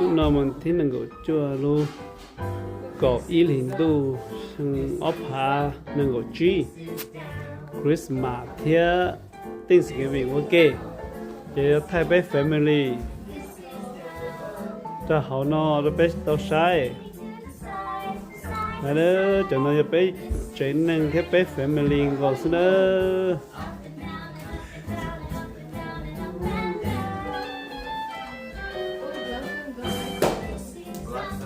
Hnub no mas thib nees nkaum cuaj lub kaum ib hlis ntuj, xyoo ob phav nees nkaum tsib, Christmas thiab Thanksgiving ua ke, ces yuav thaij peb family rau hauv no rau peb tau saib. Cov no yog peb tsev neeg thiab peb family nkaus xwb nawb.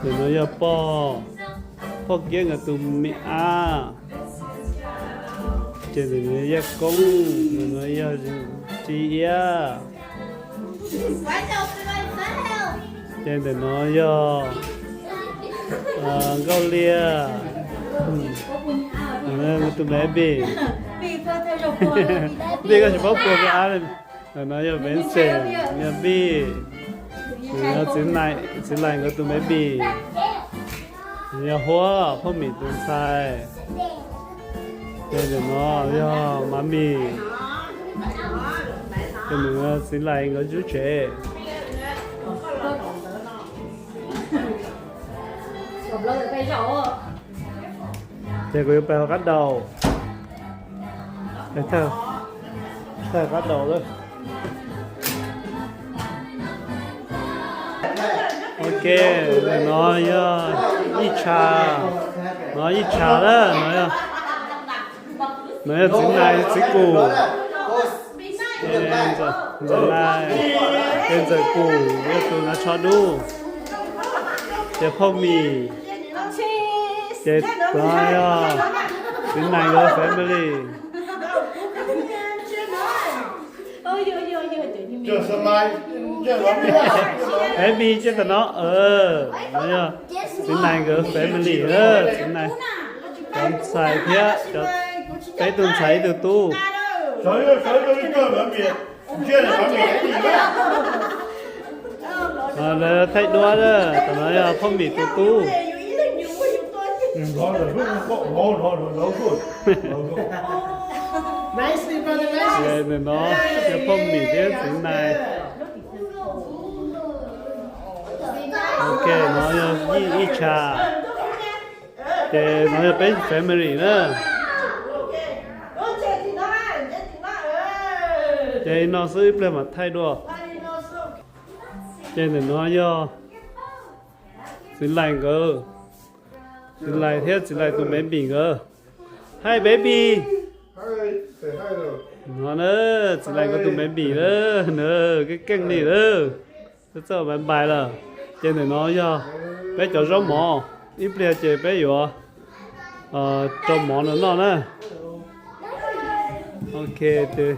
Ntawm no yog pog, pog Kiab nkawd tus me ab. Ces ntawm no yog Yaj Koob, ntawm no yog Tsis Iab. Ces ntawm no yog Nkauj Liag, nkawd tus baby. Npij, koj tsis paub puas nkawd ab. Ntawm no yog Vincent, yog Npij. Ntawm no txiv Lais nkawd tus baby. Yog Huab, Phauj Mim tus ntxhais. Ces ntawm no yog Mami. Ces ntawm no txiv Lais nkawd lub tsev. Ces kuv yuav pais hauv qab daus. Thaij qab daus lawm. Ok, no yog Yij Tsha, no Yij Tsha na, no yog txiv Nais txiv Kum. Ntxawm Nais, ces Ntxawm Kum yog tus hnav tsho dub. Ces Phauj Mim, ces no yog txiv Nais nkawd family. Baby ces ntawm no, no yog txiv Nais nkawd family, txiv Nais cov ntxhais thiab, peb tus ntxhais ib tug tub. Lawv thaij duab, tam no yog Phauj Mim tus tub. Ntawm no yog Phauj Mim thiab txiv Nais. Ok, no yog Yij Tsha. Ces no yog peb family na. Ces no xwb ib pliag mam thaij dua. Ces ntawm no yog txiv Lais nkawd, txiv Lais thiab txiv Lais tus baby nkawd. Hi baby. No na, txiv Lais nkawd tus baby na, keej keej li lawm. Txawj txawj npais npais lawm. Ces ntawm no yog peb cov zaub mov, ib pliag ces peb yuav rau mov no noj na. Ok, ces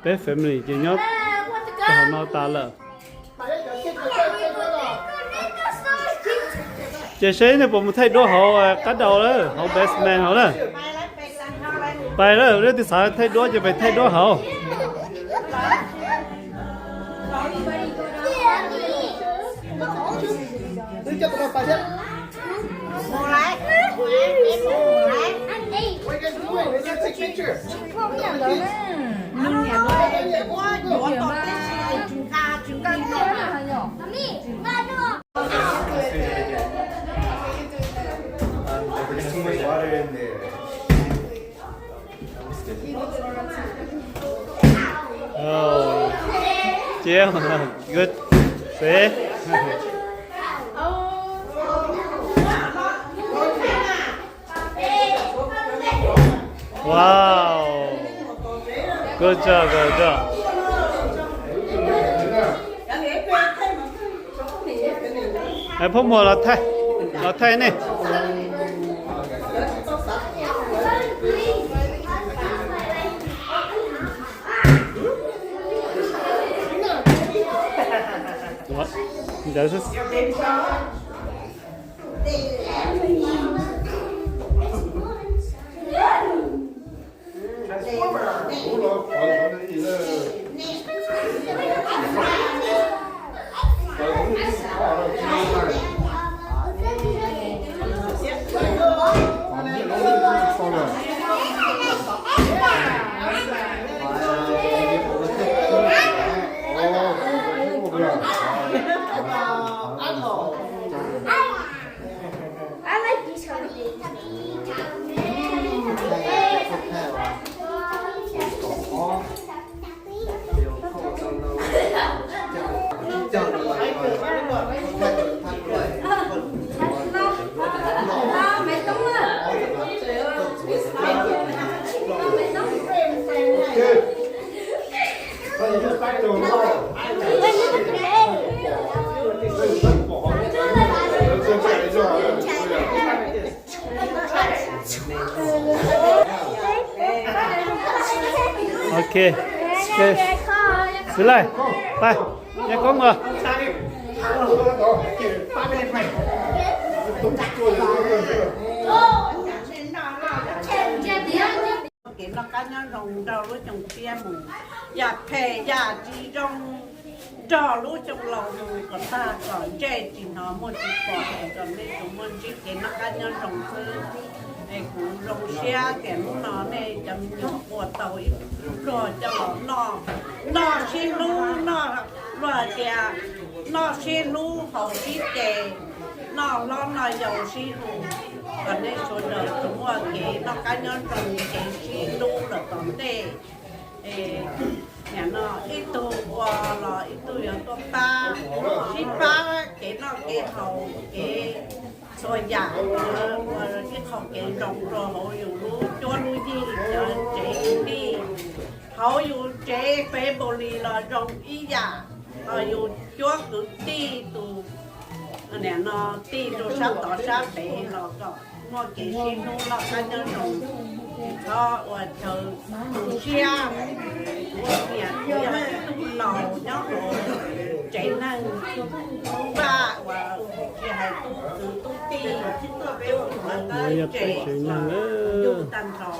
peb family ces nyob rau hauv no tas lawm. Ces seb nej puas mus thaij duab hauv qab daus lawm, hauv basement hauv na. Pais lawm, leej twg xav thaij duab ces pais thaij duab hauv. Oh, chill. Good. See? Wow. Good job, good job. Phauj Muas los thaij, los thaij nej. Xws Laij, pab, nyob koob os. Kev noj qab nyob zoo nrog lub xyoo tshiab mus, yam phem yam tsis zoo nrog lub xyoo laus mus kom tag, kom ntsej tsis hnov muaj tsis pom, kom nej tsuas muaj ntsib kev noj qab nyob zoo xwb. Es kuv zoo siab tias hnub no nej cov me nyuam ua tau ib pluag coj los noj, noj sib hlub, noj luag hais tias noj sib hlub haus sib ce, noj hlob noj yau sib hlub, kom nej sawv daws tsuas muaj kev noj qab nyob zoo, kev sib hlub los tom ntej. Es nim no ib tug ua los ib tug yuav tuaj pab, sib pab kev noj kev haus, kev txhua yam, ua ib qho kev zoo rau hauv yus lub cuab lub yig, cov tsev kwv tij, hauv yus tsev family los zoo ib yam, ho yus cuab kwv tij tus nim no tij rau sab tod sab pem los kom muaj kev sib hlub noj qab nyob zoo, tsis txhob ua chaw tu siab. Kuv niam kuv yog ib tug laus nyob hauv tsev neeg Vaj uas tsis hais tub kwv tub tij, tub uas tsev uas yug tag nrho,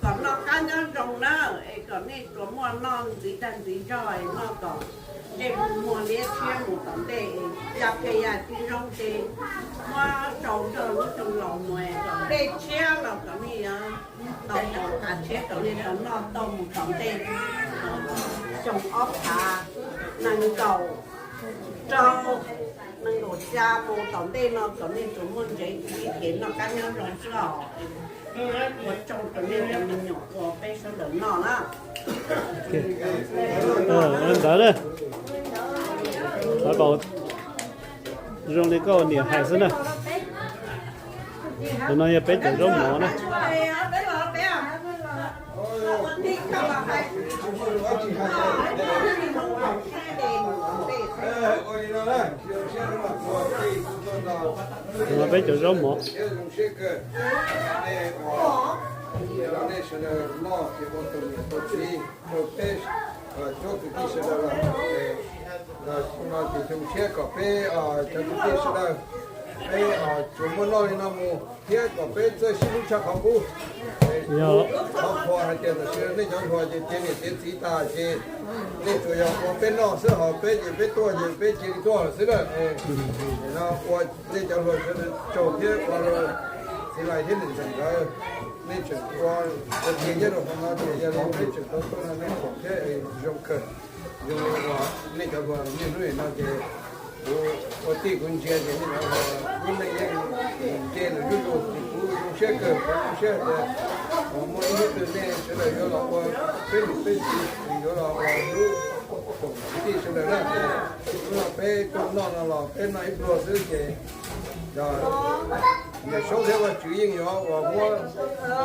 kom noj qab nyob zoo na, es kom nej tsuas muaj noj ntxiv dag ntxiv zog es noj kom ntsej muag liab tshiab mus tom ntej, yam phem yam tsis zoo ces muab sau nrog lub xyoo laus mus kom dej tshiab los kom nej yuav tau haus qav tshiab kom nej tau noj tau mus tom ntej. Xyoo ob phav nees nkaum rau nees nkaum xya mus tom ntej no kom nej tsuas muaj ntsev ib kev noj qab nyob zoo xwb os. Ua tsaug rau nej cov me nyuam ua peb sawv daws noj na. Ntawd na, qhov zoo li koj niam hais xwb na. Tus no yog peb cov zaub mov na. Tus no peb cov zaub mov. Rau peb cov kwv tij sawv daws los, no ces xyoo tshiab kom peb cov kwv tij sawv daws, peb tsuas muaj noj li no mus thiab kom peb txawj sib hlub tshaj qhov qub. Qhov qhuas hais tias tam sim no nej cov hluas ces tiav niam tiav txiv tas ces nej tsuas yog ua peb noj xwb, ho peb ces peb tuaj ces peb cia li tuaj lawm xwb na. No ua nej cov hluas sawv daws tsaug thiab ua rau txiv lais thiab niam ntxawm nkawd, nej tseem ua tiav nyob rau qhov no ces yog li peb tseem tau tuaj no nej pom thiab zoo kawg. Zoo uas nej cov hluas niaj hnub no ces kuv ua tij kuv ntsia ces nej cov hluas lub neej yeej nce lawm zuj zus ces kuv zoo siab kawg, kuv zoo siab tias muaj ib hnub twg nej sawv daws yuav los ua peb niam peb txiv, yuav los ua lub tij sawv daws na. Hnub no peb tuaj noj no los peb noj ib pluag xwb ces Yawm Saub thiab Vajtswv yeej yuav uas muab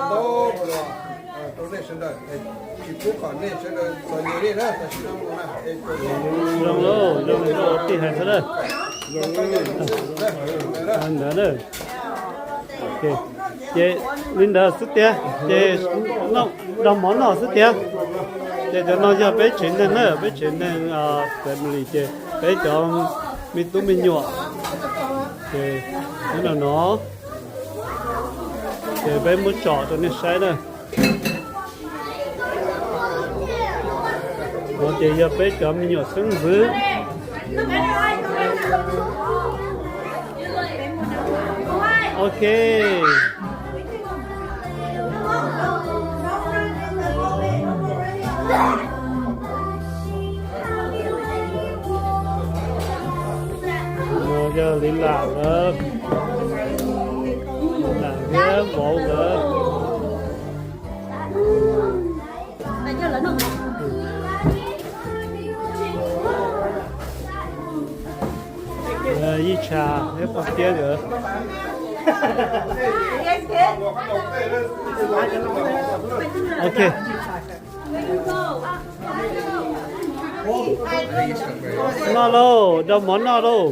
ntau ntau rau nej sawv daws, tsis pub kom nej sawv daws txom nyem li na, tam sim no mus na. Zoo lauj, zoo li koj tij hais xwb na. Ntawd na. Ces li ntawd xwb tiag, ces noj mov noj xwb tiag. Ces cov no yog peb tsev neeg na, peb tsev neeg family ces peb cov me tub me nyuam ces nyob no no, ces peb muab tsom rau nej saib na. No ces yog peb cov me nyuam xeeb ntxwv. Ok. Yog Li Lam lawm, Li Lam thiab Vauv lawm. Yij Tshas thiab Paj Kiab nkawd. Ok. Noj lauj, nrau mov noj lauj.